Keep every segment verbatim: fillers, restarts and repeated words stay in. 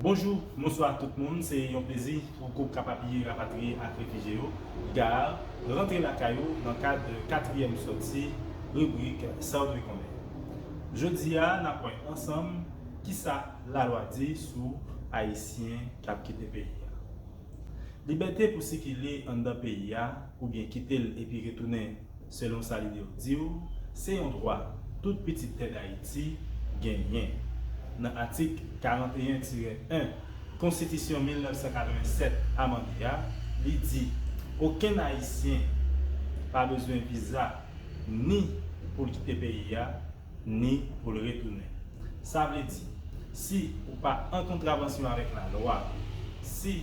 Bonjou, bonswa tout moun. Se yon plezi pou gwoup K A P A P I rapatriye ak refijye yo, GAR, rantre lakay ou nan kad katriyèm sòti ribrik Sa w dwe konnen. Jodi a, n ap wè ansanm kisa lalwa di sou Ayisyen k ap kite peyi a. Libète pou sikile anndan peyi a oubyen kite l epi retounen selon sa lide w di w, se yon dwa tout pitit tè Dayiti genyen. Nan atik karanteyen tirè en Konstitisyon mil nèf san katrevennsèt amande a, li di, okenn Ayisyen pa bezwen viza ni pou l kite peyi a, ni pou l retounen. Sa vle di, si ou pa an kontravansyon avèk lalwa, si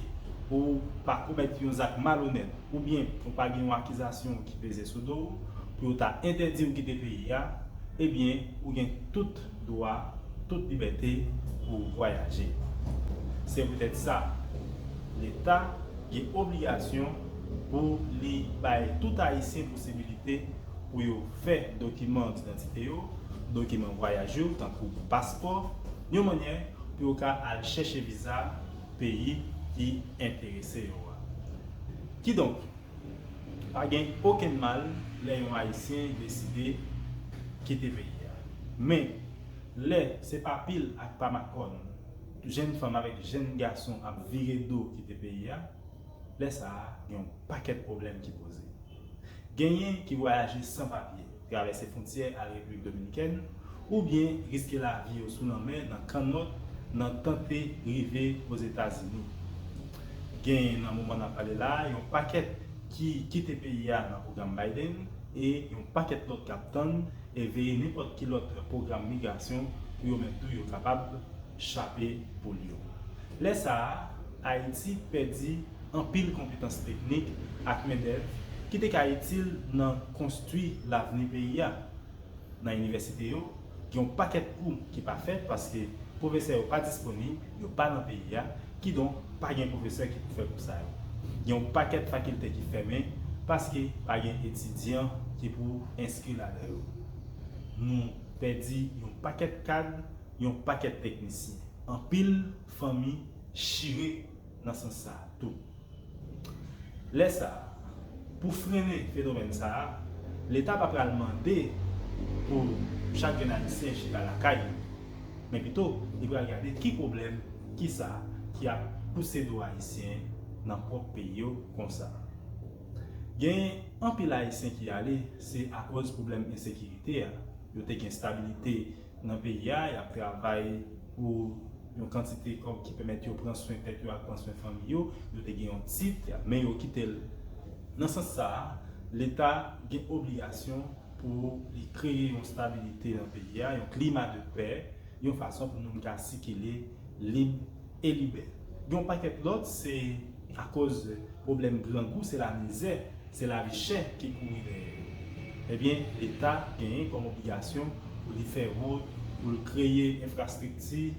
ou pa komèt yon zak malonèt oubyen ou pa gen yon akizasyon ki peze sou do w pou yo ta entèdi w kite peyi a, ebyen, ou gen tout dwa, tout libète pou w vwayaje. Se poutèt sa, Leta gen obligasyon pou li bay tout Ayisyen posibilite pou yo fè dokiman didantite yo, dokiman vwayaj yo, tankou paspò, yon mannyè pou yo ka al chèche viza peyi ki enterese yo a. Kidonk, pa gen okenn mal lè yon Ayisyen deside kite peyi a. Men, lè se pa pil ak pa makòn, jèn fanm avèk jèn gason ap vire do kite peyi a, lè sa a, gen yon pakèt pwoblèm ki poze. Genyen ki vwayaje san papye, travèse fwontyè al Repiblik Dominikèn, oubyen riske lavi yo sou lanmè nan kannòt nan tante rive Ozetazini. Gen nan moman n ap pale la a, yon pakèt ki kite peyi a nan pwogram Biden e yon pakèt lòt k ap tann e veye nenpòt ki lòt pwogram migrasyon pou yo menm tou yo kapab chape poul yo. Lè sa a, Ayiti pèdi anpil konpetans teknik ak mendèv ki te ka itil nan konstwi lavni peyi a. Nan inivèsite yo, gen yon pakèt kou ki pa fèt paske pwofesè yo pa disponib, yo pa nan peyi a, kidonk pa gen pwofesè ki pou fè kou sa yo. Gen yon pakèt fakilte ki fèmen paske pa gen etidyan ki pou enskri ladan yo. Nou pèdi yon pakèt kad, yon pakèt teknisyen. Anpil fanmi chire nan sans sa a tou. Lè sa a, pou frennen fenomèn sa a, Leta pa pral mande pou chak jèn Ayisyen chita lakay li, men pito, li pral gade ki pwoblèm, kisa ki ap pouse do Ayisyen nan pwòp peyi yo konsa. Gen anpil Ayisyen ki ale, se akoz pwoblèm ensekirite a. Yo te gen estabilite nan peyi a, y ap travay pou yon kantite kòb ki pèmèt yo pran swen tèt yo ak pran swen fanmi yo, yo te gen yon tit, men yo kite l. Nan sans sa a, Leta gen obligasyon pou li kreye yon estabilite nan peyi a, yon klima de pè, yon fason pou moun ka sikile lib e libè. Gen yon pakèt lòt, se akoz pwoblèm grangou, se lamizè, se lavi chè ki kouri dèyè yo. Ebyen, Leta genyen kòm obligasyon pou li fè wout, pou l kreye enfrastrikti,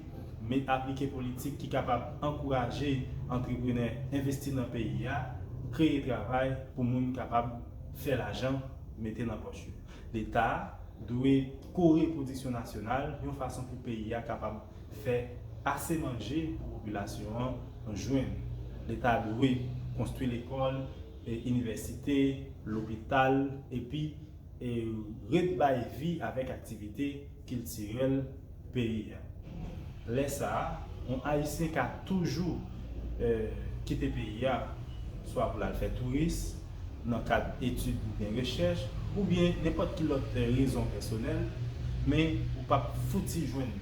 men aplike politik ki kapab ankouraje antreprenè envesti nan peyi a, kreye travay pou moun kapab fè lajan mete nan pòch yo. Leta dwe kore pwodiksyon nasyonal yon fason pou peyi a kapab fè ase manje pou popilasyon an jwenn. Leta dwe konstwi lekòl, e, inivèsite, lopital, epi, e, ret bay vi avèk aktivite kiltirèl peyi a. Lè sa a, yon Ayisyen ka toujou, e, kite peyi a, swa pou l al fè touris, nan kad etid oubyen rechèch, oubyen nenpòt ki lòt rezon pèsonèl, men ou p ap fouti jwenn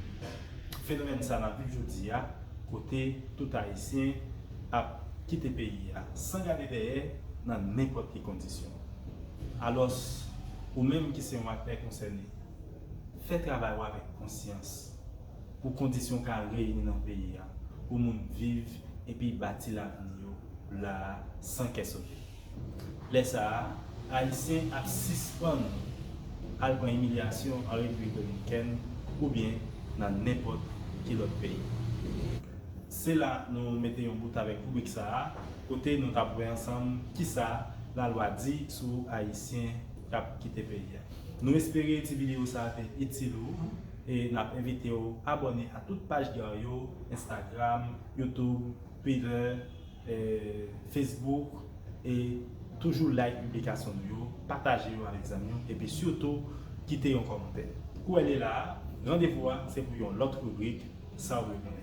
fenomèn sa n ap viv jodi a, kote tout Ayisyen ap kite peyi a san gade dèyè nan nenpòt ki kondisyon. Alòs, ou menm ki se yon aktè konsène, fè travay ou avèk konsyans pou kondisyon ka reyini nan peyi a, pou moun viv epi bati lavni yo la a san kè sote. Lè sa a, Ayisyen ap sispann al pran imilyasyon an Repiblik Dominikèn oubyen nan nenpòt ki lòt peyi. Se la nou mete yon bout avèk ribrik sa a, kote nou t ap wè ansanm kisa lalwa di sou Ayisyen k ap kite peyi a. Nou espere ti videyo sa a te itil ou. E n ap envite w abòne a tout paj Gar yo, Instagram, YouTube, Twitter, eh, Facebook, e toujou like piblikasyon nou yo, pataje yo avèk zanmi w, epi sitou kite yon kòmantè. Kou wè li la, randevou a se pou yon lòt ribrik, Sa w dwe konnen.